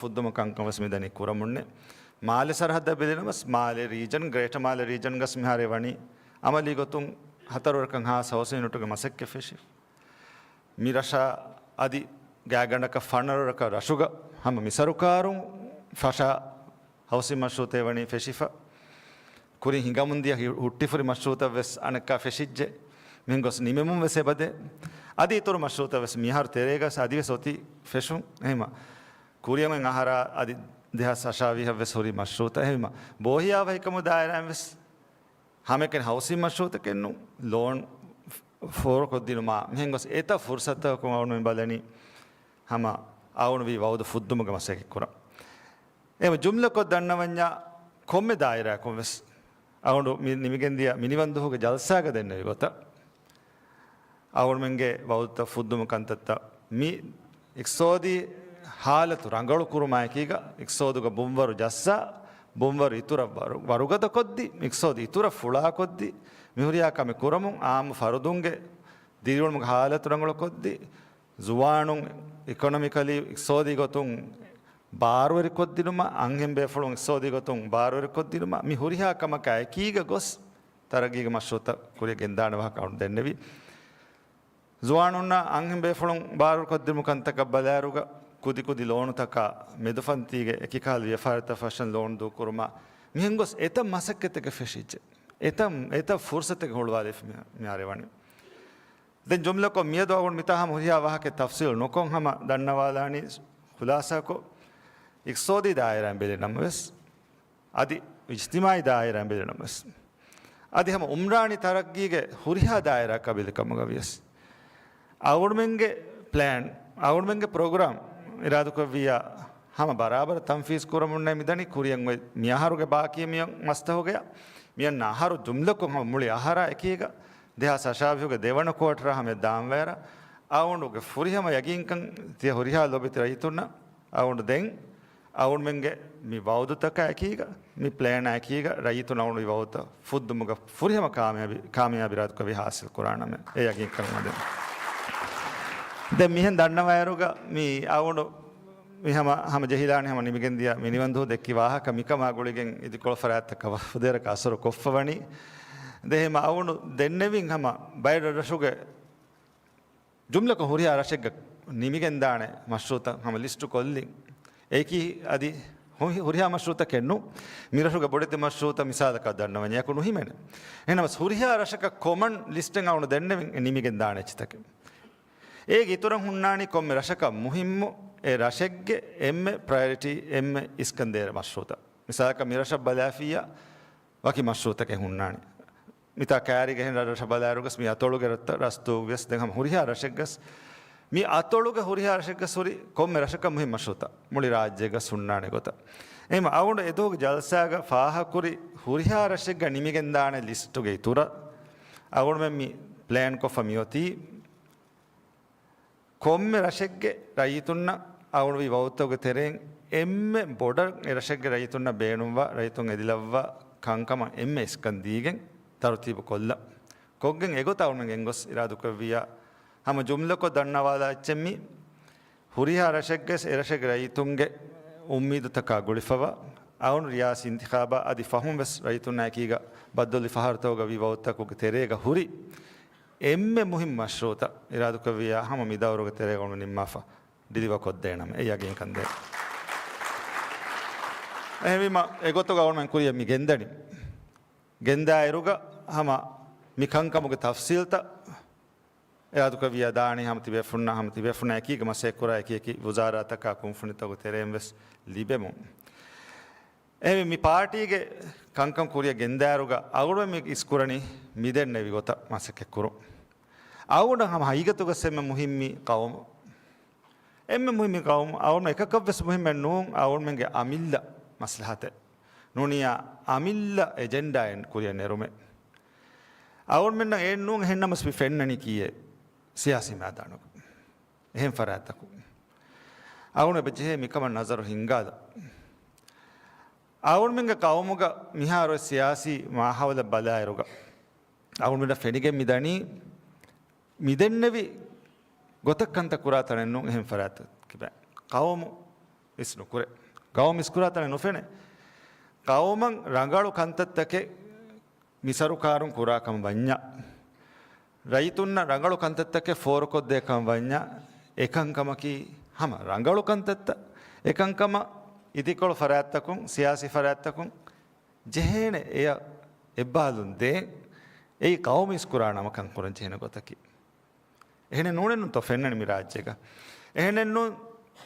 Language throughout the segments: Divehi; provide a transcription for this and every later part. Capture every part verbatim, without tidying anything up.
ފުއްދުމަށް ކަންކަން ވެސް މިދަނީ ކުރަމުންނެ. މާލެ ސަރަހައްދަށް ބެލިނަމަސް، މާލެ ރީޖަން، ގްރޭޓަ މާލެ ރީޖަން ގަސް މިހާރެ ވަނީ އަމަލީ ގޮތުން ހަތަރުވަރަކަށް ހާސް ހައުސިން ޔުނިޓުގެ މަސައްކަތް ފެށި. މި ރަށާ އަދި ގާތްގަނޑަކަށް ފަނަރަ ރަކަށް ރަށުގަ ހަމަ މި ސަރުކާރުން ފަށާ ހައުސިން މަޝްރޫއުތައް ވަނީ ފެށިފަ. ކުރިން ހިނގަމުން ދިޔަ ހި-، ހުއްޓިފުރި މަޝްރޫއުތައް ވެސް އަނެއްކާ ފެށިއްޖެ. މިހެން ގޮސް ނިމެމުން ވެސް އެބަދޭ. އަދި އިތުރު މަޝްރޫއުތައް ވެސް މިހާރު ތެރޭގަސް އަދިވެސް އޮތީ ފެށުން. އެހެމަ ކުރިއަށް އަހަރާ އަދި ދެހާސް އަށާވީހަށް ވެސް ހުރި މަޝްރޫއުތައް. އެހެމަ ބޯހިޔާވަހިކަމު ދާއިރާއިން ވެސް ހަމައެކަނި ހައުސިން މަޝްރޫއުތަކެއް ނޫން، ލޯން ފޯރުކޮށްދިނުމާ މިހެން ގޮސް އެތައް ފުރުސަތަކުން އަޅުގަނޑުމެން ބަލަނީ ހަމަ އަޅުގަނޑު ވީ ވައުދު ފުއްދުމުގެ މަސައްކަތް ކުރަން. އެ ޖުމްލަކޮށް ދަންނަވަންޏާ ކޮންމެ ދާއިރާއަކުން ވެސް އަޅުގަނޑު މި ނިމިގެންދިޔަ މިނިވަންދުހުގެ ޖަލްސާގަ ދެންނެވި ގޮތަށް އަޅުގަނޑުމެންގެ ވައުދުތައް ފުއްދުމު ކަންތައްތައް މި އިޤްތިޞާދީ ހާލަތު ރަނގަޅު ކުރުމާއެކީގަ، އިޤްތިޞާދުގަ ބުންވަރު ޖައްސާ، ބުންވަރު އިތުރަށް ވަރު-، ވަރުގަދަކޮށްދީ، އިޤްތިޞާދު އިތުރަށް ފުޅާކޮށްދީ، މިހުރިހާ ކަމެއް ކުރަމުން އާއްމު ފަރުދުންގެ ދިރިއުޅުމުގެ ހާލަތު ރަނގަޅުކޮށްދީ، ޒުވާނުން އިކޮނޮމިކަލީ އިޤްތިޞާދީ ގޮތުން ބާރުވެރިކޮށްދިނުމަށް، އަންހެން ބޭފުޅުން އިޤްތިޞާދީ ގޮތުން ބާރުވެރިކޮށްދިނުމަށް، މި ހުރިހާ ކަމަކާ އެކީގަ ގޮސް ތަރައްގީގެ މަޝްރޫއުތައް ކުރިއަށް ގެންދާނެ ވާހަކަ އަޅުގަނޑު ދެންނެވި. ޒުވާނުންނަށް އަންހެން ބޭފުޅުން ބާރުކޮށްދިނުމު ކަންތަކަށް ބަލާއިރުގަ ކުދިކުދި ލޯނުތަކާ މެދުފަންތީގެ އެކިކަހަލަ ވިޔަފާރިތައް ފަށަން ލޯނު ދޫކުރުމަށް މިހެން ގޮސް އެތައް މަސައްކަތެއް ފެށިއްޖެ. އެތައް، އެތައް ފުރުސަތެއް ހުޅުވާލިފި މި-، މިހާރެ ވަނީ. ދެން ޖުމްލަކޮށް މިއަދު އަޅުގަނޑު މިތާ ހަމަ ހުރިހާ ވާހަކަ ތަފްސީލު ނުކޮށް ހަމަ ދަންނަވާލާނީ ޚުލާސާކޮށް، އިޤްތިޞާދީ ދާއިރާއިން ބެލިނަމަވެސް، އަދި އިޖްތިމާޢީ ދާއިރާއިން ބެލިނަމަވެސް، އަދި ހަމަ އުމްރާނީ ތަރައްގީގެ ހުރިހާ ދާއިރާއަކާ ބެލިކަމުގަ ވިޔަސް، އަޅުގަނޑުމެންގެ ޕްލޭން، އަޅުގަނޑުމެންގެ ޕްރޮގްރާމް އިރާދަކުރެއްވިއްޔާ، ހަމަ ބަރާބަރަށް ތަންފީޒް ކުރަމުންނޭ މިދަނީ ކުރިއަށް އޮތް މި އަހަރުގެ ބާކީ މި މަސްތަހުގަޔަށް. މިއަންނަ އަހަރު ޖުމްލަކޮށް ހަމަ މުޅި އަހަރާ އެކީގަ ދެހާސް އަށާވީހުގެ ދެވަނަ ކުއާޓަރާ ހަމަ ދާންވައިރަށް އަޅުގަނޑުގެ ފުރިހަމަ ޔަގީންކަން ތިޔަ ހުރިހާ ލޯބިވެތި ރައްޔިތުންނަށް އަޅުގަނޑު ދެން އަޅުގަނޑުމެންގެ މި ވައުދުތަކާ އެކީގަ، މި ޕްލޭނާ އެކީގަ ރައްޔިތުން އަޅުގަނޑު މި ވައުދުތައް ފުއްދުމުގަ ފުރިހަމަ ކާމިޔާބި، ކާމިޔާބި އިރާދަކުރެއްވި ހާސިލް ކުރާނަމޭ. އެ ޔަގީންކަން އަޅުގަނޑު ދެން. ދެން މިހެން ދަންނަވާއިރުގަ މި އަޅުގަނޑު މި ހަމަ، ހަމަ ޖެހިލާނެ ހަމަ ނިމިގެންދިޔަ މިނިވަންދުހު ދެއްކި ވާހަކަ މިކަމާ ގުޅިގެން އިދިކޮޅު ފަރާތްތަކަށް ވަ-، ފުދޭވަރަކަށް އަސަރު ކޮށްފަވަނީ. ދެން ހަމަ އަޅުގަނޑު ދެންނެވިން ހަމަ ބައެއް ރަށްރަށުގެ ޖުމްލަކޮށް ހުރިހާ ރަށެއްގަ ނިމިގެންދާނެ މަޝްރޫއުތައް ހަމަ ލިސްޓު ކޮށްލިން. އެއީކީ އަދި ހު-، ހުރިހާ މަޝްރޫއުތަކެއް ނޫން. މިރަށުގެ ބޮޑެތި މަޝްރޫއުތައް މިސާލަކަށް ދަންނަވަންޏާ އެކު ނުހިމެނެ. އެހެންނަމަސް ހުރިހާ ރަށަކަށް ކޮމަން ލިސްޓެއް އަޅުގަނޑު ދެންނެވިން ނިމިގެންދާނެ އެއްޗިތަކެއް. އޭގެ އިތުރަށް ހުންނާނީ ކޮންމެ ރަށަކަށް މުހިއްމު އެ ރަށެއްގެ އެންމެ ޕްރަޔޮރިޓީ އެންމެ އިސްކަންދޭ މަޝްރޫއުތައް. މިސާލަކަށް މިރަށަށް ބަލާފިއްޔާ ވަކި މަޝްރޫއުތަކެއް ހުންނާނެ. މިތާ ކައިރީގެ އެހެން ރަށްރަށަށް ބަލާއިރުގަސް މި އަތޮޅުގެ ރަށްތައް ރަސްތޫ ވިޔަސް ދެން ހަމަ ހުރިހާ ރަށެއްގަސް، މި އަތޮޅުގެ ހުރިހާ ރަށެއްގަސް ހުރި ކޮންމެ ރަށަކަށް މުހިން މަޝްރޫއުތައް މުޅި ރާއްޖޭގަސް ހުންނާނެ ގޮތަށް. އެހެން އަޅުގަނޑު އެދުވަހުގެ ޖަލްސާގަ ފާހަގަކުރި ހުރިހާ ރަށެއްގަ ނިމިގެންދާނެ ލިސްޓުގެ އިތުރަށް އަޅުގަނޑުމެން މި ޕްލޭން ކޮށްފަ މިއޮތީ. ކޮންމެ ރަށެއްގެ ރައްޔިތުންނަށް އަޅުގަނޑު ވީ ވައުދުތަކުގެ ތެރެއިން އެންމެ ބޮޑަށް އެ ރަށެއްގެ ރައްޔިތުންނަށް ބޭނުންވާ، ރައްޔިތުން އެދިލައްވާ ކަންކަމަށް އެންމެ އިސްކަން ދީގެން ތަރުތީބު ކޮށްލަން. ކޮށްގެން އެގޮތަށް އަޅުގަނޑުމެން ގޮސް އިރާދަކުރެއްވިއްޔާ، ހަމަ ޖުމްލަކޮށް ދަންނަވާލާ އެއްޗެއް މީ، ހުރިހާ ރަށެއްގެ އެ ރަށެއްގެ ރައްޔިތުންގެ އުއްމީދުތަކާ ގުޅިފަވާ، އަޅުގަނޑު ރިޔާސީ އިންތިޚާބާ އަދި ފަހުން ވެސް ރައްޔިތުންނާ އެކީގަ ބައްދަލުވި ފަހަރުތަކުގަ ވީ ވައުދުތަކުގެ ތެރޭގަ ހުރި އެންމެ މުހިންމު މަޝްރޫއުތައް އިރާދަކުރެއްވިއްޔާ ހަމަ މި ދައުރުގެ ތެރޭގަ އަޅުގަނޑު ނިންމާފަ ޑިލިވަރ ކޮށްދޭނަމޭ އެ ޔަގީންކަން ދޭ. އެހެންވީމަ އެގޮތުގަ އަޅުގަނޑުމެން ކުރިއަށް މި ގެންދަނީ. ގެންދާއިރުގަ ހަމަ މި ކަންކަމުގެ ތަފްސީލްތައް އިރާދަކުރެއްވިއްޔާ ދާނީ ހަމަ ތިބޭފުންނާ، ހަމަ ތިބޭފުންނާ އެކީގަ މަސައްކަތް ކުރާ އެކި އެކި ވުޒާރާތަކާ ކުންފުނިތަކުގެ ތެރެއިން ވެސް ލިބެމުން. އެހެންވެ، މި ޕާޓީގެ ކަންކަން ކުރިއަށް ގެންދާއިރުގަ އަޅުގަނޑު މި އިސްކުރަނީ މިދެންނެވި ގޮތަށް މަސައްކަތް ކުރުން. އަޅުގަނޑަށް ހަމަ ހަގީގަތުގަސް އެންމެ މުހިއްމީ ޤައުމު. އެންމެ މުހިއްމީ ޤައުމު. އަޅުގަނޑު އެކަކަށްވެސް މުހިއްމެއް ނޫން އަޅުގަނޑުމެންގެ އަމިއްލަ މަސްލަހަތެއް. ނޫނިއްޔާ އަމިއްލަ އެޖެންޑާއެއް ކުރިއަށް ނެރުމެއް. އަޅުގަނޑުމެންނަށް އެއް ނޫން އެހެންނަމަސް މި ފެންނަނީ ކީއެއް ސިޔާސީ މައިދާނަކު. އެހެން ފަރާތްތަކު. އަޅުގަނޑު އެބަޖެހޭ މިކަމަށް ނަޒަރު ހިންގާލަން. އަޅުގަނޑުމެންގެ ޤައުމުގަ މިހާރު ސިޔާސީ މާހައުލަށް ބަލާއިރުގަ އަޅުގަނޑުމެންނަށް ފެނިގެން މިދަނީ މިދެންނެވި ގޮތަށް ކަންތައް ކުރާ ތަނެއް ނޫން އެހެން ފަރާތަކީ. ޤައުމު އިސް ނުކުރޭ. ގައުމު އިސްކުރާ ތަނެއް ނުފެނޭ. ގައުމަށް ރަނގަޅު ކަންތައްތަކެއް މި ސަރުކާރުން ކުރާކަން ވަންޏާ، ރައްޔިތުންނަށް ރަނގަޅު ކަންތައްތަކެއް ފޯރުކޮށްދޭކަން ވަންޏާ، އެކަންކަމަކީ ހަމަ ރަނގަޅު ކަންތައްތައް. އެކަންކަމަށް އިދިކޮޅު ފަރާތްތަކުން، ސިޔާސީ ފަރާތްތަކުން ޖެހޭނެ އެޔަށް އެއްބާލުން ދޭން. އެއީ ޤައުމު އިސްކުރާ ނަމަކަން ކުރަން ޖެހޭނެ ގޮތަކީ. އެހެނެއް ނޫނެއްނު ތޯ ފެންނަނީ މި ރާއްޖޭގަ. އެހެނެއްނު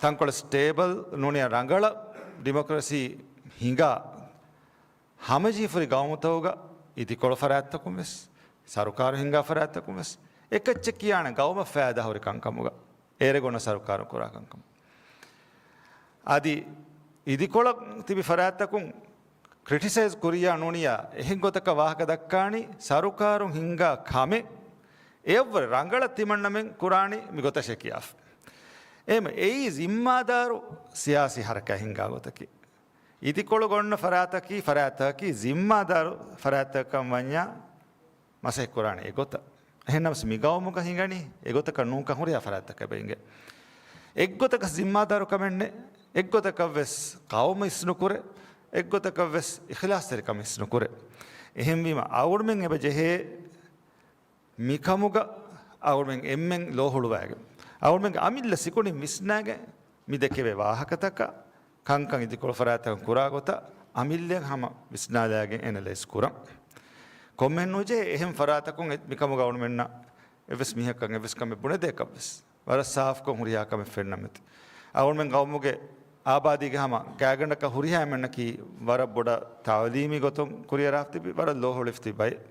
ތަންކޮޅެއް ސްޓޭބަލް ނޫނިޔާ ރަނގަޅަށް ޑިމޮކްރަސީ ހިނގާ ހަމަޖެހިފުރި ގައުމުތަކުގަ އިދިކޮޅު ފަރާތްތަކުން ވެސް، ސަރުކާރު ހިންގާ ފަރާތްތަކުން ވެސް އެކައްޗެއް ކިޔާނެ ގައުމަށް ފައިދާހުރި ކަންކަމުގަ، އޭރެގޮނަށް ސަރުކާރުން ކުރާ ކަންކަމު. އަދި އިދިކޮޅަށް ތިބި ފަރާތްތަކުން ކްރިޓިސައިޒް ކުރިޔާ ނޫނިޔާ އެހެން ގޮތަކަށް ވާހަކަ ދައްކާނީ ސަރުކާރުން ހިންގާ ކަމެއް އެއަށްވުރެ ރަނގަޅަށް ތިމަންނަމެން ކުރާނީ މި ގޮތަށޭ ކިޔާފަ. އެހެން އެއީ ޒިންމާދާރު ސިޔާސީ ހަރަކާތް ހިންގާ ގޮތަކީ. އިދިކޮޅު ގޮންނަ ފަރާތަކީ، ފަރާތަކީ ޒިންމާދާރު ފަރާތަކަށް ވަންޏާ މަސައްކަތް ކުރާނެ އެގޮތަށް. އެހެންނަމަސް މި ގައުމުގަ ހިނގަނީ އެގޮތަކަށް ނޫންކަން ހުރިހާ ފަރާތްތަކަށް އެބަ އިނގޭ. އެއްގޮތަކަށް ޒިންމާދާރުކަމެއް ނެތް، އެއްގޮތަކަށް ވެސް ޤައުމު އިސްނުކުރޭ، އެއްގޮތަކަށް ވެސް އިޚްލާޞްތެރިކަމެއް އިސްނުކުރޭ. އެހެންވީމަ އަޅުމެން އެބަ ޖެހޭ މިކަމުގަ އަޅުމެން އެންމެން ލޯ ހުޅުވައިގެން، އަޅުމެންގެ އަމިއްލަ ސިކުނޑިން ވިސްނާގެން މި ދެކެވޭ ވާހަކަތަކަށް، ކަންކަން އިދިކޮޅު ފަރާތްތަކުން ކުރާ ގޮތަށް އަމިއްލައަށް ހަމަ ވިސްނާލާގެން އެނަލައިޒް ކުރަން. ކޮންމެހެން ނުޖެހޭ އެހެން ފަރާތަކުން އެ-، މިކަމުގަ އަޅުމެންނަށް އެއްވެސް މީހަކަށް އެއްވެސް ކަމެއް ބުނެދޭކަށްވެސް. ވަރަށް ސާފުކޮށް ހުރިހާ ކަމެއް ފެންނަމެތި. އަޅުމެން ގައުމުގެ އާބާދީގެ ހަމަ ގާތްގަނޑަކަށް ހުރިހާ އެންމެންނަކީ ވަރަށް ބޮޑަށް ތައުލީމީ ގޮތުން ކުރިއަރާފަ ތިބި، ވަރަށް ލޯ ހުޅިފަ ތިބި ބައެއް.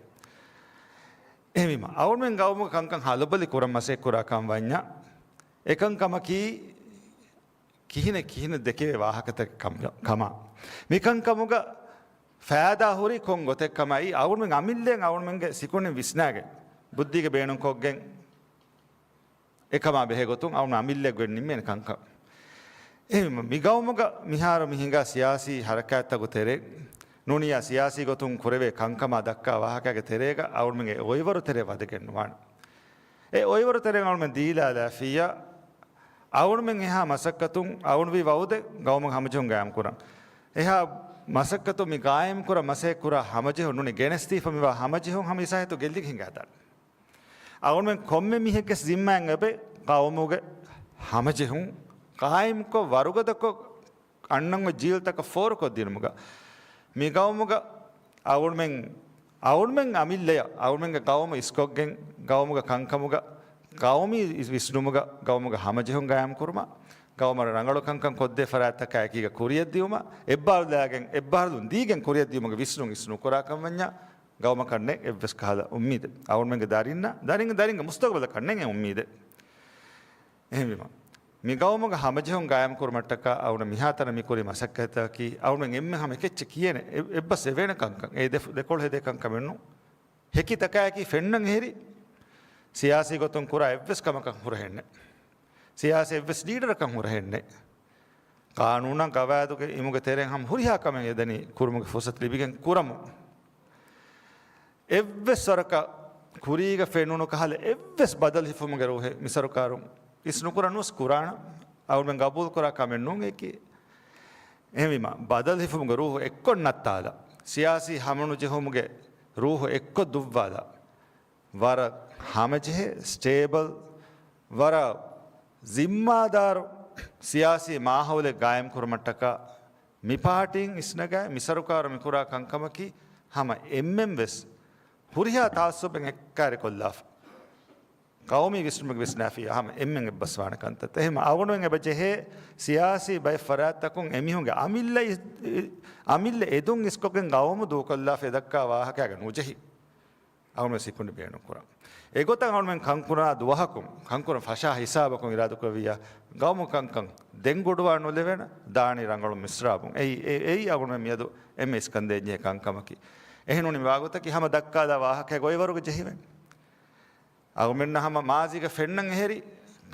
އެހެންވީމަ، އަޅުމެން ގައުމުގެ ކަންކަން ހަލުބަލި ކުރަން މަސައްކަތް ކުރާ ކަން ވަންޏާ، އެކަންކަމަކީ ކިހިނެއް ކިހިނެއް ދެކެވޭ ވާހަކަތަކެއް ކަމަށް، ކަމާ. މިކަންކަމުގަ ފައިދާ ހުރީ ކޮން ގޮތެއް ކަމަށް އަޅުމެން އަމިއްލައަށް އަޅުމެންގެ ސިކުނޑިން ވިސްނާގެން، ބުއްދީގެ ބޭނުންކޮށްގެން، އެކަމާ ބެހޭ ގޮތުން އަޅުމެން އަމިއްލައަށް ގޮތް ނިންމޭނެ ކަންކަން. އެހެންވީމަ، މި ގައުމުގަ މިހާރު މި ހިނގާ ސިޔާސީ ހަރަކާތްތަކުގެ ތެރޭ، ނޫނިޔާ ސިޔާސީ ގޮތުން ކުރެވޭ ކަންކަމާ ދައްކާ ވާހަކާގެ ތެރޭގަ އަޅުމެން އެ އޮއިވަރު ތެރެއަށް ވަދެގެން ނުވާނެ. އެ އޮއިވަރު ތެރެއިން އަޅުމެން ދީލާލާފިއްޔާ، އަޅުމެން އެހާ މަސައްކަތުން އަޅުންވީ ވައުދެއް ގައުމުގެ ހަމަޖެހުން ގާއިމް ކުރަން. އެހާ މަސައްކަތު މި ގާއިމް ކުރަން މަސައްކަތް ކުރާ ހަމަޖެހުން ނޫނީ ގެނެސްދީފަ މިވާ ހަމަޖެހުން ހަމަ އިސާހިތު ގެއްލިގެން ހިނގާދާނެ. އަޅުމެން ކޮންމެ މީހެއްގެ ޒިންމާއެއް އެބަ ގައުމުގެ ހަމަޖެހުން ގާއިމްކޮށް ވަރުގަދަކޮށް އަންނަން އޮތް ޖީލްތަކަށް ފޯރުކޮށްދިނުމުގަ، މި ގައުމުގަ އަޅުމެން، އަޅުމެން އަމިއްލަޔަށް، އަޅުމެންގެ ގައުމު އިސްކޮށްގެން، ގައުމުގެ ކަންކަމުގަ، ގައުމީ ވިސްނުމުގަ، ގައުމުގެ ހަމަޖެހުން ގާއިމްކުރުމަށް، ގައުމަށް ރަނގަޅު ކަންކަން ކޮށްދޭ ފަރާތްތަކާ އެކީގަ ކުރިއަށްދިއުމަށް، އެއްބާރުލާގެން، އެއްބާރުލުން ދީގެން ކުރިއަށްދިއުމުގެ ވިސްނުން އިސްނުކުރާކަން ވަންޏާ، ގައުމަކަށް ނެތް އެއްވެސް ކަހަލަ އުއްމީދެއް. އަޅުމެންގެ ދަރިންނަށް، ދަރިން، ދަރިންގެ މުސްތަގުބަލަކަށް ނެތް އެ އުއްމީދެއް. އެހެންވީމަ، މި ގައުމުގެ ހަމަޖެހުން ގާއިމްކުރުމަށްޓަކާ އަޅުގަނޑު މިހާތަނަށް މިކުރި މަސައްކަތަކީ، އަޅުގަނޑު އެންމެ ހަމަ އެކެއްޗެއް ކިޔޭނެ، އެ-، އެއްބަސް އެވޭނެ ކަންކަން. އެ ދެ-، ދެކޮޅު ހެދޭ ކަންކަމެއްނު. ހެކިތަކާއެކީ ފެންނަން އެހެރި، ސިޔާސީ ގޮތުން ކުރާ އެއްވެސް ކަމަކަށް ހުރަހެއްނެއް. ސިޔާސީ އެއްވެސް ލީޑަރަކަށް ހުރަހެއްނެއް. ޤާނޫނާ ގަވާއިދުގެ އިމުގެ ތެރެއިން ހަމަ ހުރިހާ ކަމެއް އެދަނީ ކުރުމުގެ ފުރުސަތު ލިބިގެން ކުރަމުން. އެއްވެސް ވަރަކަށް ކުރީގަ ފެނުނު ކަހަލަ އެއްވެސް ބަދަލު ހިފުމުގެ ރޫހެއް މި ސަރުކާރުން އިސް ނުކުރަން ނުވެސް ކުރާނަން. އަޅުމެން ގަބޫލުކުރާ ކަމެއް ނޫން އެކީ. އެހެންވީމަ، ބަދަލު ހިފުމުގެ ރޫހު އެއްކޮށް ނައްތާލަ، ސިޔާސީ ހަމަނުޖެހުމުގެ ރޫހު އެއްކޮށް ދުއްވާލަ، ވަރަށް ހަމަޖެހޭ، ސްޓޭބަލް، ވަރަށް ޒިންމާދާރު ސިޔާސީ މާހައުލެއް ގާއިމް ކުރުމަށްޓަކާ މި ޕާޓީން އިސްނަގާ މި ސަރުކާރު މިކުރާ ކަންކަމަކީ ހަމަ އެންމެން ވެސް ހުރިހާ ތަޢައްސުބެއް އެއްކާރި ކޮށްލާފަ، ޤައުމީ ވިސްނުމެއް ވިސްނާފިއްޔާ ހަމަ އެންމެން އެއްބަސްވާނެ ކަންތައްތައް. އެހެން އަޅުގަނޑުމެން އެބަ ޖެހޭ ސިޔާސީ ބައެއް ފަރާތްތަކުން އެމީހުންގެ އަމިއްލަ އި-، އި-، އަމިއްލަ އެދުން އިސްކޮށްގެން ގައުމު ދޫކޮށްލާފަ އެދައްކާ ވާހަކައިގަ ނުޖެހި. އަޅުމެން ސިކުނޑި ބޭނުން ކުރަން. އެގޮތަށް އަޅުމެން ކަންކުރާ ދުވަހަކުން، ކަންކުރަން ފަށާ ހިސާބަކުން އިރާދަކުރެއްވިއްޔާ، ގައުމު ކަންކަން ދެން ގުޑުވާ ނުލެވޭނެ، ދާނީ ރަނގަޅު މިސްރާބުން. އެއީ، އެ-، އެއީ އަޅުމެން މިއަދު އެންމެ އިސްކަންދޭންޖެހޭ ކަންކަމަކީ. އެހެންނޫނީ މި ވާގޮތަކީ ހަމަ ދައްކާލާ ވާހަކައެއް އޮއިވަރުގަ ޖެހިވެން. އަޅުމެންނަށް ހަމަ މާޒީގަ ފެންނަން އެހެރި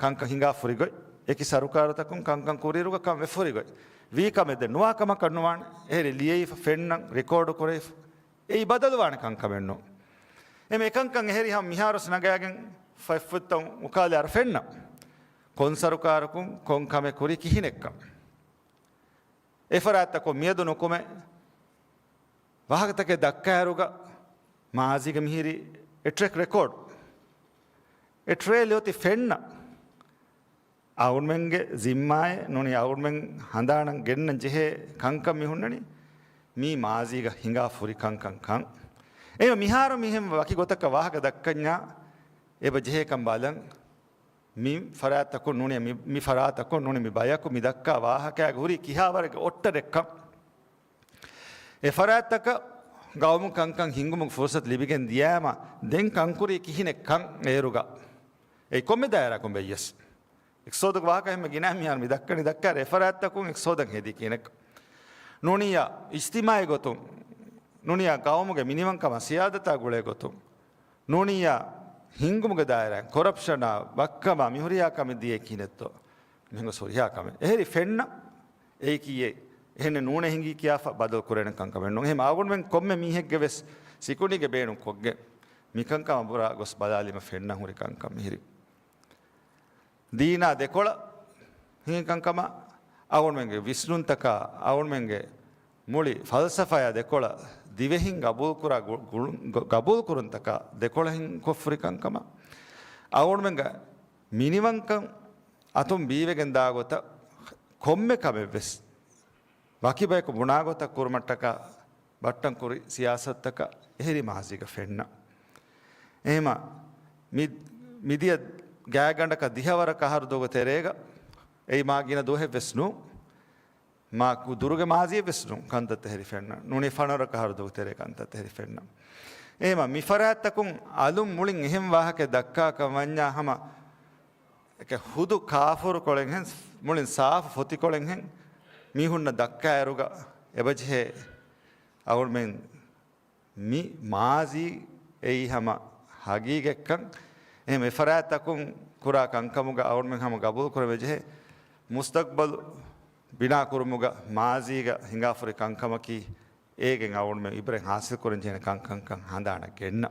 ކަންކަން ހިނގާ ފުރިގޮތް، އެކި ސަރުކާރުތަކުން ކަންކަން ކުރިއިރުގަ ކަން ވެ ފުރިގޮތް. ވީ ކަމެއް ދެން ނުވާ ކަމަކަށް ނުވާނެ. އެހެރި ލިޔެވިފަ، ފެންނަން، ރެކޯޑު ކުރެވިފަ. އެއީ ބަދަލުވާނެ ކަންކަމެއް ނޫން. އެމެ އެކަންކަން އެހެރި ހަމަ މިހާރުސް ނަގާގެން ފަތްފުށްތައް އުކާލި އަރަ ފެންނަ. ކޮން ސަރުކާރަކުން ކޮން ކަމެއް ކުރީ ކިހިނެއްކަން. އެފަރާތްތަކުން މިއަދު ނުކުމެ ވާހަކަތަކެއް ދައްކާއިރުގަ މާޒީގަ މިހިރީ އެ ޓްރެކް ރެކޯޑް، އެ ޓްރެއިލް އޮތީ ފެންނަ. އަޅުގަނޑުމެންގެ ޒިންމާއެއް ނޫނީ އަޅުގަނޑުމެން ހަނދާނަށް ގެންނަން ޖެހޭ ކަންކަން މި ހުންނަނީ މީ މާޒީގަ ހިނގާފަ ހުރި ކަންކަން ކަން. އެހެން މިހާރު މިހެން ވަކި ގޮތަކަށް ވާހަކަ ދައްކަންޏާ އެބަ ޖެހޭކަން ބަލަން. މި ފަރާތްތަކުން ނޫނީ މި، މި ފަރާތްތަކުން ނޫނީ މި ބަޔަކު މި ދައްކާ ވާހަކައިގެ ހުރީ ކިހާ ވަރެއްގެ އޮއްޓަރެއްކަން. އެ ފަރާތްތަކަށް ގައުމު ކަންކަން ހިންގުމުގެ ފުރުސަތު ލިބިގެން ދިޔާމަ، ދެން ކަންކުރީ ކިހިނެއްކަން އޭރުގަ އެ ކޮންމެ ދާއިރާއަކުން ބެއްޔަސް. އިޤްތިޞާދުގެ ވާހަކަ ހަމަ ގިނަ މިހާރު މި ދައްކަނީ ދައްކާ އެ ފަރާތްތަކުން އިޤްތިޞާދަށް ހެދީ ކިހިނެއްކަން. ނޫނިއްޔާ އިޖްތިމާޢީ ގޮތުން، ނޫނިއްޔާ ގައުމުގެ މިނިވަންކަމާ ސިޔާދަތާ ގުޅޭ ގޮތުން، ނޫނިއްޔާ ހިންގުމުގެ ދާއިރާއިން ކޮރަޕްޝަނާ ވައްކަމާ މިހުރިހާ ކަމެއް ދިޔައީ ކިހިނެއްތޯ؟ މިހެން ގޮސް ހުރިހާ ކަމެއް. އެހެރީ ފެންނަ އެއީކީ އެ. އެހެންނެއް ނޫނޭ ހިނގީ ކިޔާފަ ބަދަލު ކުރޭނެ ކަންކަމެއް ނޫން. އެހެން އަޅުގަނޑުމެން ކޮންމެ މީހެއްގެ ވެސް ސިކުނޑީގެ ބޭނުން ކޮށްގެން މިކަންކަމަށް ބުރާ ގޮސް ބަލާލީމަ ފެންނަ ހުރި ކަންކަން މިހިރީ. ދީނާ ދެކޮޅަށް ހިނގި ކަންކަމަށް އަޅުގަނޑުމެންގެ ވިސްނުންތަކާ އަޅުގަނޑުމެންގެ މުޅި ފަލްސަފާއާ ދެކޮޅަށް ދިވެހިން ގަބޫލުކުރާ ގު-، ގުޅުން-، ގަ-، ގަބޫލުކުރުންތަކާ ދެކޮޅަށް ހިން ކޮށްފަ ހުރި ކަންކަމަށް އަޅުގަނޑުމެންގެ މިނިވަންކަން އަތުން ބީވެގެން ދާ ގޮތަށް ކޮންމެ ކަމެއް ވެސް ވަކި ބަޔަކު ބުނާ ގޮތަށް ކުރުމަށްޓަކާ ބައްޓަން ކުރި ސިޔާސަތުތަކަށް އެހެރީ މާޒީގަ ފެންނަ. އެހެމަ މި-، މިދިޔަ ގާތްގަނޑަކަށް ދިހަވަރަކަށް އަހަރު ދުވަހުގެ ތެރޭގަ އެއީ މާ ގިނަ ދުވަހެއް ވެސް ނޫން. މާ ކު-، ދުރުގެ މާޒީއެއް ވެސް ނޫން ކަންތައްތައް ހެރި ފެންނަ. ނޫނީ ފަނަރަކަށް އަހަރު ދުވަހުގެ ތެރޭ ކަންތައްތައް ހެރި ފެންނަ. އެހެމަ މި ފަރާތްތަކުން އަލުން މުޅިން އެހެން ވާހަކައެއް ދައްކާކަށް ވަންޏާ ހަމަ އެކެ ހުދު ކާފަރުކޮޅެއްހެން، މުޅިން ސާފު ފޮތިކޮޅެއްހެން މީހުންނަށް ދައްކާއިރުގަ އެބަޖެހޭ އަޅުމެން މި މާޒީ އެއީ ހަމަ ހަގީގަތްކަން. އެހެން އެފަރާތްތަކުން ކުރާ ކަންކަމުގަ އަޅުމެން ހަމަ ގަބޫލުކުރެވިޖެހޭ މުސްތަޤްބަލު ބިނާކުރުމުގަ މާޒީގަ ހިނގާފަ ހުރި ކަންކަމަކީ އޭގެން އަޅުމެން އިބްރަތް ހާސިލްކުރަން ޖެހޭނެ ކަންކަންކަން ހަނދާނަށް ގެންނަ.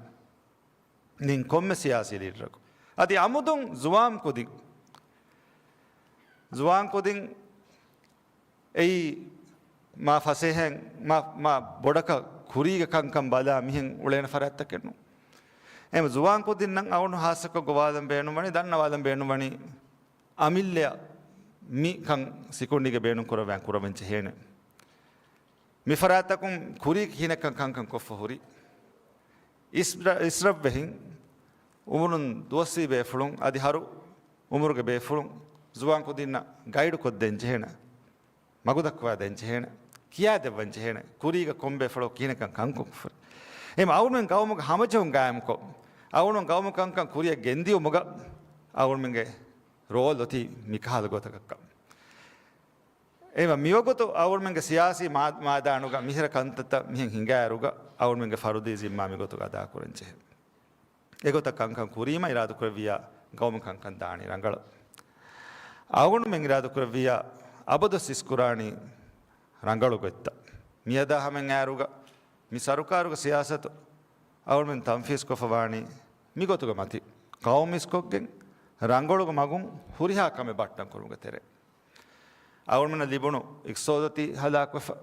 ދެން ކޮންމެ ސިޔާސީ ލީޑަރަކު އަދި އަމުދުން ޒުވާން ކުދިން، ޒުވާން ކުދިން އެއީ މާ ފަސޭހައިން މާ، މާ ބޮޑަކަށް ކުރީގެ ކަންކަން ބަލާ މިހެން އުޅޭނެ ފަރާތްތަކެއް ނޫން. އެހެން ޒުވާން ކުދިންނަށް އަޅުން ހާއްސަކޮށް ގޮވާލަން ބޭނުންވަނީ، ދަންނަވާލަން ބޭނުންވަނީ އަމިއްލައަށް މި ކަން ސިކުނޑީގެ ބޭނުން ކުރައްވާ ކުރައްވަން ޖެހޭނެ. މި ފަރާތްތަކުން ކުރީ ކިހިނެއްކަން ކަންކަން ކޮށްފަ ހުރި. އިސްރަ-، އިސްރަށްވެހިން އުމުރުން ދުވަސްވީ ބޭފުޅުން އަދި ހަރު އުމުރުގެ ބޭފުޅުން ޒުވާން ކުދިންނަށް ގައިޑު ކޮށްދޭން ޖެހޭނެ، މަގުދައްކަވާދޭން ޖެހޭނެ، ކިޔާދެއްވަން ޖެހޭނެ، ކުރީގަ ކޮން ބޭފުޅަކު ކިހިނެއްކަން ކަންކޮށްފަ ހުރި. އެހެން އަޅުމެން ގައުމުގެ ހަމަޖެހުން ގާއިމްކޮށް، އަޅުމެން ގައުމު ކަންކަން ކުރިއަށް ގެންދިއުމުގަ އަޅުމެންގެ ރޯލް އޮތީ މިކަހަލަ ގޮތަކަށްކަން. އެހެން މިވަގުތު އަޅުމެންގެ ސިޔާސީ މާ-، މާދާނުގަ މިހިރަ ކަންތައްތައް މިހެން ހިނގާއިރުގަ އަޅުމެންގެ ފަރުދީ ޒިންމާ މިގޮތުގަ އަދާކުރަން ޖެހޭ. އެގޮތަށް ކަންކަން ކުރީމަ އިރާދަކުރެއްވިއްޔާ ގައުމު ކަންކަން ދާނީ ރަނގަޅަށް. އަޅުގަނޑުމެން އިރާދަކުރެއްވިއްޔާ އަބަދުވެސް އިސްކުރާނީ ރަނގަޅު ގޮތްތައް. މިއަދާ ހަމައިން އައިރުގަ މި ސަރުކާރުގެ ސިޔާސަތު އަޅުމެން ތަންފީޒްކޮށްފަ ވާނީ މިގޮތުގެ މަތި ގައުމު އިސްކޮށްގެން ރަނގަޅު މަގުން ހުރިހާ ކަމެއް ބައްޓަން ކުރުމުގެ ތެރޭ. އަޅުމެންނަށް ލިބުނު އިޤްތިޞާދު އޮތީ ހަލާކުވެފަ،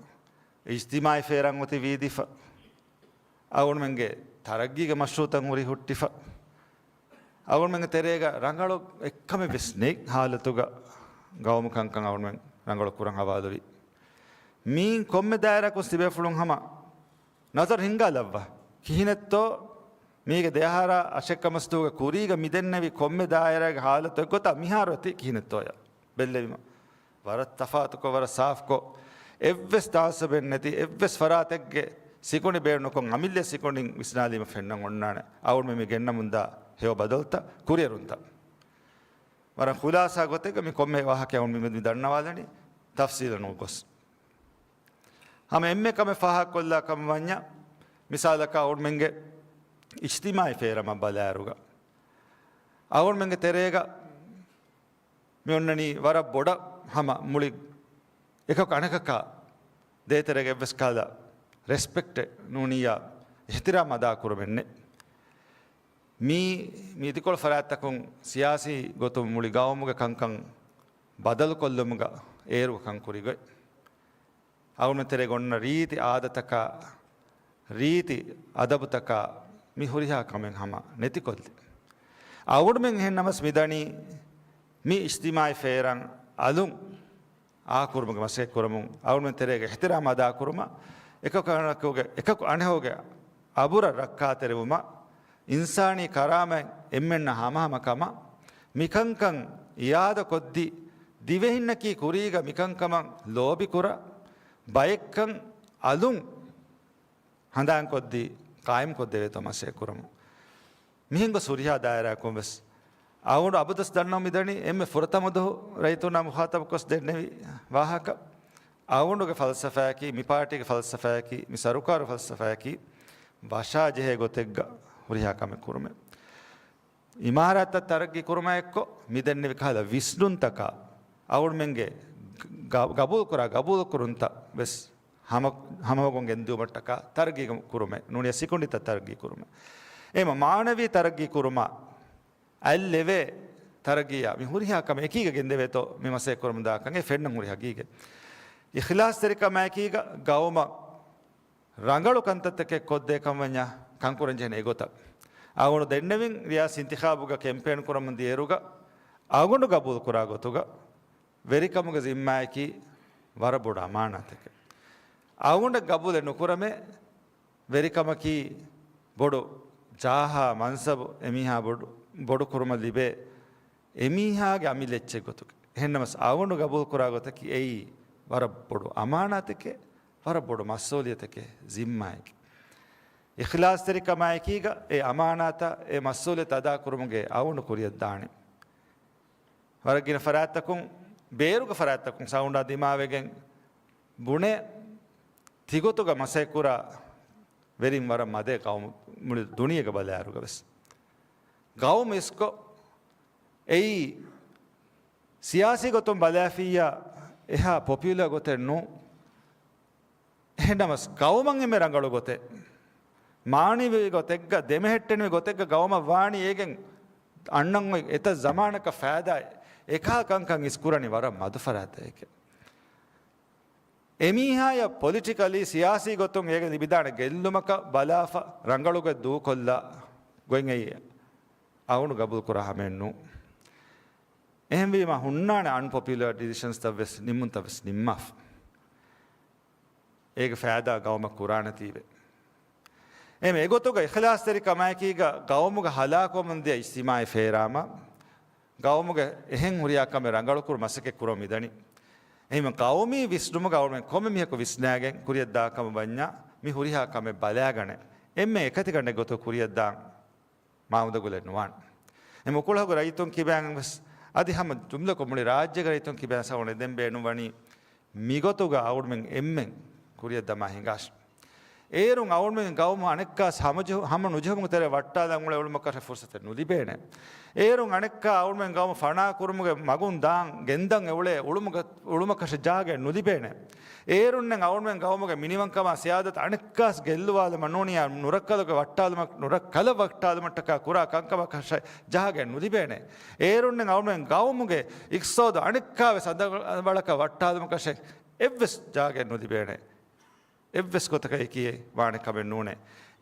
އިޖްތިމާޢީ ފޭރަން އޮތީ ވީދިފަ، އަޅުމެންގެ ތަރައްގީގެ މަޝްރޫޢުތައް ހުރި ހުއްޓިފަ، އަޅުމެންގެ ތެރޭގަ ރަނގަޅު އެއްކަމެއް ވެސް ނެތް ހާލަތުގަ ގައުމު ކަންކަން އަޅުމެން ރަނގަޅު ކުރަން ހަވާލުވި. މީން ކޮންމެ ދާއިރާއަކުން ތިބޭފުޅުން ހަމަ ނަޒަރު ހިންގާލައްވާ. ކިހިނެއްތޯ މީގެ ދެއަހަރާ އަށެއްކަމަސްދުވަހުގެ ކުރީގަ މިދެންނެވި ކޮންމެ ދާއިރާގެ ހާލަތު އެއްގޮތަށް މިހާރު އޮތީ ކިހިނެއްތޯޔާ ބެއްލެވީމަ. ވަރަށް ތަފާތުކޮށް، ވަރަށް ސާފްކޮށް، އެއްވެސް ތާއްސަބެއް ނެތި، އެއްވެސް ފަރާތެއްގެ ސިކުނޑި ބޭނުންކޮށް، އަމިއްލަ ސިކުނޑިން ވިސްނާލީމަ ފެންނަން އޮންނާނެ އަޅުމެން މި ގެންނަމުންދާ ހެޔޮ ބަދަލުތައް، ކުރިއެރުންތައް. ވަރަށް ޚުލާސާ ގޮތެއްގަ މި ކޮންމެ ވާހަކައެއް އަޅުމެން މި ދަންނަވާލަނީ ތަފްސީލަށް ނުގޮސް. ހަމަ އެންމެ ކަމެއް ފާހަގަކޮށްލާ ކަމަށް ވަންޏާ، މިސާލަކަށް އަޅުމެންގެ އިޖްތިމާޢީ ފޭރަމަށް ބަލާއިރުގަ، އަޅުމެންގެ ތެރޭގަ މި އޮންނަނީ ވަރަށް ބޮޑަށް ހަމަ މުޅި އެކަކު އަނެކަކާ ދޭތެރޭގަ އެއްވެސް ކަހަލަ ރެސްޕެކްޓެއް ނޫނިއްޔާ އިޙްތިރާމް އަދާކުރުމެއް ނެތް. މީ، މި އިދިކޮޅު ފަރާތްތަކުން ސިޔާސީ ގޮތުން މުޅި ގައުމުގެ ކަންކަން ބަދަލުކޮށްލުމުގަ އޭރު ކަންކުރި ގޮތް. އަޅުގަނޑުމެން ތެރޭގަ އޮންނަ ރީތި އާދަތަކާ، ރީތި އަދަބުތަކާ މި ހުރިހާ ކަމެއް ހަމަ ނެތިކޮށްލި. އަޅުގަނޑުމެން އެހެން ނަމަސް މިދަނީ މި އިޖްތިމާޢީ ފޭރަން އަލުން އާކުރުމުގެ މަސައްކަތް ކުރަމުން، އަޅުގަނޑުމެން ތެރޭގަ އިޙްތިރާމް އަދާކުރުމަށް، އެކަކު އަނެކުގެ، އެކަކު އަނެކުގެ އަބުރަށް ރައްކާތެރިވުމަށް، އިންސާނީ ކަރާމަތް އެންމެންނަށް ހަމަހަމަކަމަށް، މިކަންކަން އިއާދަކޮށްދީ، ދިވެހިންނަކީ ކުރީގަ މިކަންކަމަށް ލޯބިކުރާ، ބައެއްކަން އަލުން ހަނދާންކޮށްދީ، ޤާއިމްކޮށްދެވޭތޯ މަސައްކަތް ކުރަމުން. މިހެން ގޮސް ހުރިހާ ދާއިރާއަކުން ވެސް އަޅުގަނޑު އަބަދުވެސް ދަންނަވަން މިދަނީ، އެންމެ ފުރަތަމަ ދުވަހު ރައްޔިތުންނާ މުޚާޠަބުކޮށް ދެންނެވި ވާހަކަ. އަޅުގަނޑުގެ ފަލްސަފާއަކީ، މި ޕާޓީގެ ފަލްސަފާއަކީ، މި ސަރުކާރު ފަލްސަފާއަކީ، ވަށާޖެހޭ ގޮތެއްގަ ހުރިހާ ކަމެއް ކުރުމެއް. އިމާރާތްތައް ތަރައްގީ ކުރުމާ އެއްކޮށް، މި ދެންނެވި ކަހަލަ ވިސްނުންތަކާ، އަޅުގަނޑުމެންގެ ގަ-، ގަބޫލުކުރާ ގަބޫލުކުރުންތައް ވެސް ހަމަ-، ހަމަވަގުން ގެންދިއުމަށްޓަކާ ތަރައްގީ ކުރުމެއް ނޫނީ ސިކުނޑިތައް ތަރައްގީ ކުރުމެއް. އެހެންމަ މާނަވީ ތަރައްގީ ކުރުމާ އަތްލެވޭ ތަރައްގީއާ މި ހުރިހާ ކަމެއް އެކީގަ ގެންދެވޭތޯ މި މަސައްކަތް ކުރަމުން ދާކަން އެ ފެންނަން ހުރި ހަގީގަތް. އިޚްލާޞްތެރިކަމާއެކީގަ ގައުމަށް ރަނގަޅު ކަންތައްތަކެއް ކޮށްދޭ ކަމަށް ވަންޏާ ކަންކުރަން ޖެހޭނެ އެގޮތަށް. އަޅުގަނޑު ދެންނެވިން ރިޔާސީ އިންތިޚާބުގަ ކެމްޕޭން ކުރަމުން ދިޔައިރުގަ އަޅުގަނޑު ގަބޫލުކުރާ ގޮތުގަ ވެރިކަމުގެ ޒިންމާއަކީ ވަރަށް ބޮޑު އަމާނާތެކެއް. އަޅުގަނޑަށް ގަބޫލެއް ނުކުރަމޭ، ވެރިކަމަކީ ބޮޑު ޖާހާ މަންސަބު އެމީހާ ބޮޑު، ބޮޑު ކުރުމަށް ލިބޭ އެމީހާގެ އަމިއްލަ އެއްޗެއް ގޮތުގަ. އެހެންނަމަސް އަޅުގަނޑު ގަބޫލުކުރާ ގޮތަކީ އެއީ ވަރަށް ބޮޑު އަމާނާތެކޭ، ވަރަށް ބޮޑު މަސްއޫލިއްޔަތެކޭ، ޒިންމާއެކޭ. އިޚްލާޞްތެރިކަމާއެކީގަ އެ އަމާނާތަށް އެ މަސްއޫލިއްޔަތަށް އަދާކުރުމުގެ އަޅުގަނޑު ކުރިއަށްދާނެ. ވަރަށް ގިނަ ފަރާތްތަކުން، ބޭރުގެ ފަރާތްތަކުން ސައުންޑާ ދިމާވެގެން ބުނޭ، ތިގޮތުގަ މަސައްކަތްކުރާ ވެރިން ވަރަށް މަދޭ ޤައުމު، މުޅި ދުނިޔޭގަ ބަލާއިރުގަ ވެސް. ޤައުމު އިސްކޮށް، އެއީ ސިޔާސީ ގޮތުން ބަލާފިއްޔާ އެހާ ޕޮޕިއުލާ ގޮތެއް ނޫން. އެހެންނަމަސް ޤައުމަށް އެންމެ ރަނގަޅު ގޮތެއް، މާނަވީ ގޮތެއްގަ، ދެމެހެއްޓެނިވި ގޮތެއްގަ ގައުމަށް ވާނީ އޭގެން އަންނަން އޮތް އެތައް ޒަމާނަކަށް ފައިދާއެއް. އެކާ ކަންކަން އިސްކުރަނީ ވަރަށް މަދު ފަރާތެކޭ. އެމީހާޔަށް ޕޮލިޓިކަލީ، ސިޔާސީ ގޮތުން އޭގެ ލިބިދާނެ ގެއްލުމަކަށް ބަލާފަ، ރަނގަޅުގޮތް ދޫކޮށްލާ ގޮތް އެއީ އަޅުގަނޑު ގަބޫލުކުރާ ހަމައެއް ނޫން. އެހެންވީމަ ހުންނާނެ އަންޕޮޕިއުލަރ ޑިސިޝަންސްތައް ވެސް، ނިންމުންތައް ވެސް ނިންމާފަ. އޭގެ ފައިދާ ގައުމަށް ކުރާނެތީވެ. އެހެން އެގޮތުގަ އިޚްލާޞްތެރިކަމާއެކީގަ ގައުމުގަ ހަލާކުވަމުންދިޔަ އިޖްތިމާޢީ ފޭރާމަ، ގައުމުގެ އެހެން ހުރިހާ ކަމެއް ރަނގަޅުކުރު މަސައްކަތް ކުރަމުން މިދަނީ. އެހެން ޤައުމީ ވިސްނުމުގަ އަޅުމެން ކޮންމެ މީހަކު ވިސްނާގެން ކުރިއަށްދާ ކަމަށް ވަންޏާ، މި ހުރިހާ ކަމެއް ބަލާގަނެ، އެންމެ އެކަތިގަނޑެއް ގޮތުގަ ކުރިއަށްދާން މާ އުނދަގުލެއް ނުވާނެ. އެ މުކުޅަހުގެ ރައްޔިތުން ކިބައިން ވެސް އަދި ހަމަ ޖުމްލަކޮށް މުޅި ރާއްޖޭގެ ރައްޔިތުން ކިބައިން ސަވަން އެދެން ބޭނުންވަނީ މިގޮތުގަ އަޅުމެން އެންމެން ކުރިއަށް ދަމާ ހިނގާށި. އޭރުން އަޅުމެން ގައުމު އަނެއްކާސް ހަމަޖެހު-، ހަމަ ނުޖެހުމުގެ ތެރެ ވައްޓާލަން އުޅޭ އުޅުމަކަށެއް ފުރުސަތެއް ނުލިބޭނެ. އޭރުން އަނެއްކާ އަޅުމެން ގައުމު ފަނާ ކުރުމުގެ މަގުން ދާން ގެންދަން އެ އުޅޭ އުޅުމުގަ-، އުޅުމަކަށެއް ޖާގައެއް ނުލިބޭނެ. އޭރުންނެއް އަޅުމެން ގައުމުގެ މިނިވަންކަމާ ސިޔާދަތަށް އަނެއްކާސް ގެއްލުވާލުމަށް ނޫނިޔާ ނުރައްކަލުގެ ވައްޓާލުމަށް، ނުރައްކަލަށް ވައްޓާލުމަށްޓަކާ ކުރާ ކަންކަމަކަށެއް ޖާގައެއް ނުލިބޭނެ. އޭރުންނެއް އަޅުމެން ގައުމުގެ އިޤްތިޞާދު އަނެއްކާވެސް އަނދަވަޅަކަށް ވައްޓާލުމަކަށެއް އެއްވެސް ޖާގައެއް ނުލިބޭނެ. އެއްވެސް ގޮތަކަށް އެކީ ވާނެ ކަމެއް ނޫނޭ.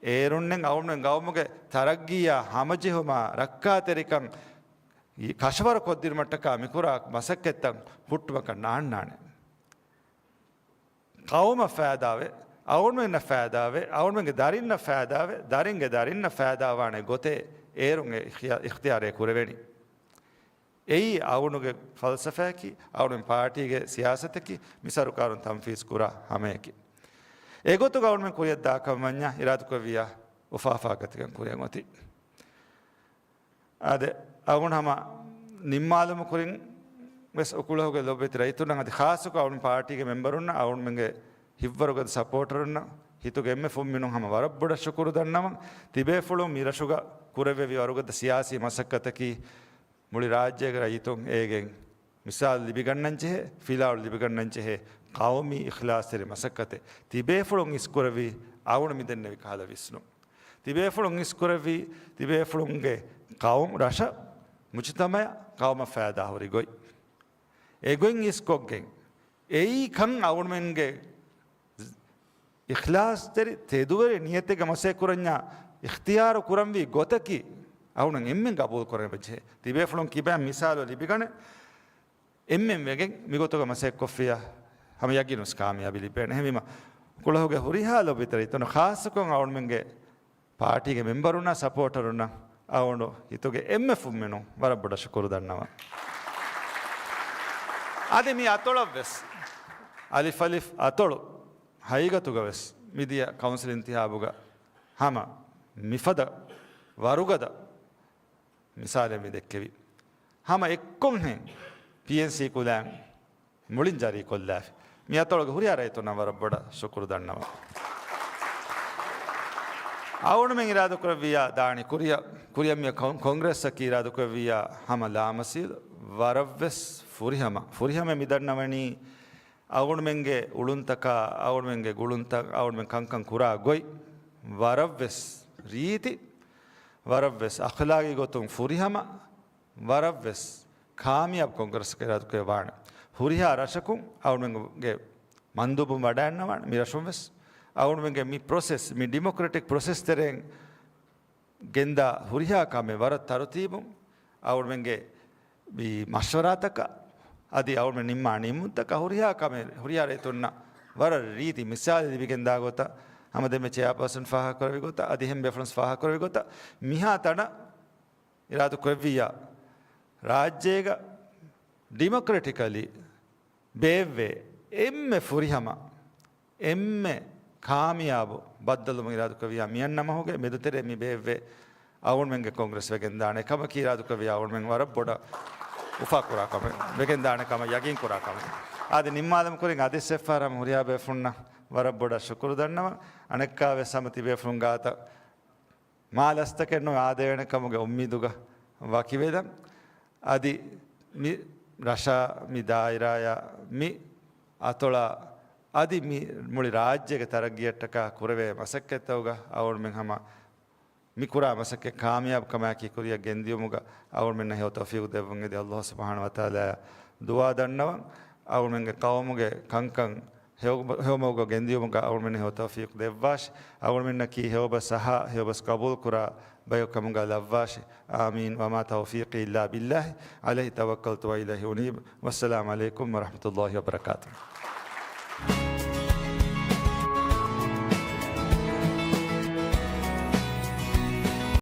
އޭރުންނެއް އަޅުމެން ގައުމުގެ ތަރައްގީއާ ހަމަޖެހުމާ ރައްކާތެރިކަން ކަށަވަރު ކޮށްދިނުމަށްޓަކާ މިކުރާ މަސައްކަތްތައް ހުއްޓުމަކަށް ނާންނާނެ. ޤައުމަށް ފައިދާވެ، އަޅުމެންނަށް ފައިދާވެ، އަޅުމެންގެ ދަރިންނަށް ފައިދާވެ، ދަރިންގެ ދަރިންނަށް ފައިދާވާނެ ގޮތެއް އޭރުން އެ އިޚްތިޔާ-، އިޚްތިޔާރެއް ކުރެވެނީ. އެއީ އަޅުގަނޑުގެ ފަލްސަފާއަކީ، އަޅުގަނޑު ޕާޓީގެ ސިޔާސަތަކީ، މި ސަރުކާރުން ތަންފީޒު ކުރާ ހަމަޔަކީ. އެގޮތުގަ އަޅުގަނޑު ކުރިއަށްދާކަން ވަންޏާ، އިރާދަކުރެއްވިއްޔާ އުފާއުފާގަތިގެން ކުރިއަށް އޮތީ. އާދެ، އަޅުގަނޑު ހަމަ ނިންމާލުމުގެ ކުރިން ވެސް އުކުޅަހުގެ ލޮބުވެތި ރައްޔިތުންނަށް އަދި ޚާއްޞަކޮށް އަޅުގަނޑު ޕާޓީގެ މެމްބަރުންނަށް އަޅުގަނޑުމެންގެ ހިތްވަރުގަދަ ސަޕޯޓަރުންނަށް ހިތުގެ އެންމެ ފުންމިނުން ހަމަ ވަރަށް ބޮޑަށް ޝުކުރު ދަންނަވަން. ތިބޭފުޅުން މި ރަށުގަ ކުރެއްވެވި ވަރުގަދަ ސިޔާސީ މަސައްކަތަކީ މުޅި ރާއްޖޭގެ ރައްޔިތުން އޭގެން މިސާލު ލިބިގަންނަންޖެހޭ، ފިލާވަޅު ލިބިގަންނަންޖެހޭ ޤައުމީ އިޚްލާޞްތެރި މަސައްކަތެއް. ތިބޭފުޅުން އިސްކުރެއްވި އަޅުގަނޑު މިދެންނެވި ކަހަލަ ވިސްނުން. ތިބޭފުޅުން އިސްކުރެއްވި، ތިބޭފުޅުންގެ ޤައުމު، ރަށަށް، މުޖުތަމަޢަށް، ޤައުމަށް ފައިދާ ހުރި ގޮތް. އެގޮތް އިސްކޮށްގެން، އެއީ ކަން އަޅުގަނޑުމެންގެ އިޚްލާޞްތެރި ތެދުވެރި ނިޔަތެއްގަ މަސައްކަތް ކުރަންޏާ އިޚްތިޔާރު ކުރަންވީ ގޮތަކީ އަޅުގަނޑު އެންމެން ގަބޫލު ކުރަން އެބަޖެހޭ. ތިބޭފުޅުން ކިބައިން މިސާލު ލިބިގަނެ. އެންމެން ވެގެން މިގޮތުގަ މަސައްކަތް ކޮށްފިއްޔާ ހަމަ ޔަގީނުވެސް ކާމިޔާބީ ލިބޭނެ. އެހެންވީމަ ކުޅަހުގެ ހުރިހާ ލޯބިތެރިތަނު ޚާއްޞަކޮށް އަޅުމެންގެ ޕާޓީގެ މެމްބަރުންނާ ސަޕޯޓަރުންނަށް އަޅުގަނޑު ހިތުގެ އެންމެ ފުންމިނުން ވަރަށް ބޮޑަށް ޝުކުރު ދަންނަވަން. އަދި މި އަތޮޅަށްވެސް އަލިފް އަލިފް އަތޮޅު ހައިގަތުގަވެސް މިދިޔަ ކައުންސިލް އިންތިހާބުގަ ހަމަ މިފަދަ ވަރުގަދަ މިސާލެއް މި ދެއްކެވި. ހަމަ އެއްކޮށްހެން ޕީއެންސީ ކުލައިން މުޅިން ޖަރީކޮށްލާފި. މި އަތޮޅުގެ ހުރިހާ ރައްޔިތުންނަށް ވަރަށް ބޮޑަށް ޝުކުރު ދަންނަވަން. އަޅުމެން އިރާދަކުރެއްވިއްޔާ ދާނީ ކުރިއަށް، ކުރިއަށް މި ކޮން-، ކޮންގްރެސްއަކީ އިރާދަކުރެއްވިއްޔާ ހަމަ ލާމަސީލު ވަރަށްވެސް ފުރިހަމަ، ފުރިހަމަ މި ދަންނަވަނީ އަޅުމެންގެ އުޅުންތަކާ، އަޅުމެންގެ ގުޅުންތައް، އަޅުމެން ކަންކަން ކުރާ ގޮތް ވަރަށްވެސް ރީތި، ވަރަށްވެސް އަޚްލާގީ ގޮތުން ފުރިހަމަ، ވަރަށްވެސް ކާމިޔާބު ކޮންގްރެސް އިރާދަކުރެއްވާނެ. ހުރިހާ ރަށަކުން އަޅުމެންގެ މަންދޫބުން ވަޑައިގަންނަވާނެ މި ރަށުން ވެސް. އަޅުމެންގެ މި ޕްރޮސެސް، މި ޑިމޮކްރެޓިކް ޕްރޮސެސް ތެރެއިން ގެންދާ ހުރިހާ ކަމެއް ވަރަށް ތަރުތީބުން އަޅުމެންގެ މި މަޝްވަރާތަކަށް އަދި އަޅުމެން ނިންމާ ނިންމުންތަކަށް ހުރިހާ ކަމެއް ހުރިހާ ރައްޔިތުންނަށް ވަރަށް ރީތި މިސާލެއް ލިބިގެންދާ ގޮތަށް ހަމަ ދެންމެ ޗެއާޕާސަން ފާހަގަކުރެއްވި ގޮތަށް އަދި އެހެން ބޭފުޅުން ފާހަގަކުރެއްވި ގޮތަށް މިހާ ތަނަށް އިރާދަކުރެއްވިއްޔާ، ރާއްޖޭގަ ޑިމޮކްރެޓިކަލީ ބޭއްވޭ އެންމެ ފުރިހަމަ، އެންމެ ކާމިޔާބު ބައްދަލުވުމަށް އިރާދަކުރެއްވިއްޔާ، މިއަންނަ މަހުގެ މެދުތެރޭ މި ބޭއްވޭ އަޅުމެންގެ ކޮންގްރެސް ވެގެންދާނެ ކަމަކީ އިރާދަކުރެއްވިއްޔާ އަޅުމެން ވަރަށް ބޮޑަށް އުފާކުރާ ކަމެއް، ވެގެންދާނެ ކަމަށް ޔަގީންކުރާ ކަމެއް. އާދެ، ނިންމާލަމު ކުރިން އަދި އެއްފަހަރަށް ހުރިހާ ބޭފުޅުންނަށް ވަރަށް ބޮޑަށް ޝުކުރު ދަންނަވަން. އަނެއްކާވެސް ހަމަ ތިބޭފުޅުން ގާތަށް މާ ލަސްތަކެއް ނޫން އާދެވޭނެ ކަމުގެ އުއްމީދުގަ ވަކިވެލަން. އަދި މި ރަށާ، މި ދާއިރާޔާ، މި އަތޮޅާ، އަދި މި މުޅި ރާއްޖޭގެ ތަރައްގީއަށްޓަކާ ކުރެވޭ މަސައްކަތްތަކުގަ އަޅުމެން ހަމަ މި ކުރާ މަސައްކަތް ކާމިޔާބު ކަމާއެކީ ކުރިއަށް ގެންދިޔުމުގަ އަޅުމެންނަށް ހެޔޮ ތައުފީޤު ދެއްވުން އެދި ﷲ ސުބްޙާނަހޫ ވަތަޢާލާއަށް ދުޢާ ދަންނަވަން. އަޅުމެންގެ ޤައުމުގެ ކަންކަން ހެޔޮ-، ހެޔޮމަގުގަ ގެންދިޔުމުގަ އަޅުމެންނަށް ހެޔޮ ތައުފީޤު ދެއްވާށި. އަޅުމެންނަކީ ހެޔޮބަސް އަހާ، ހެޔޮބަސް ޤަބޫލުކުރާ ބަޔަކު ކަމުގަ ލައްވާށި. އާމީން. وما توفيقي إلا بالله، عليه توكلت وإليه أنيب. والسلام عليكم ورحمة الله وبركاته.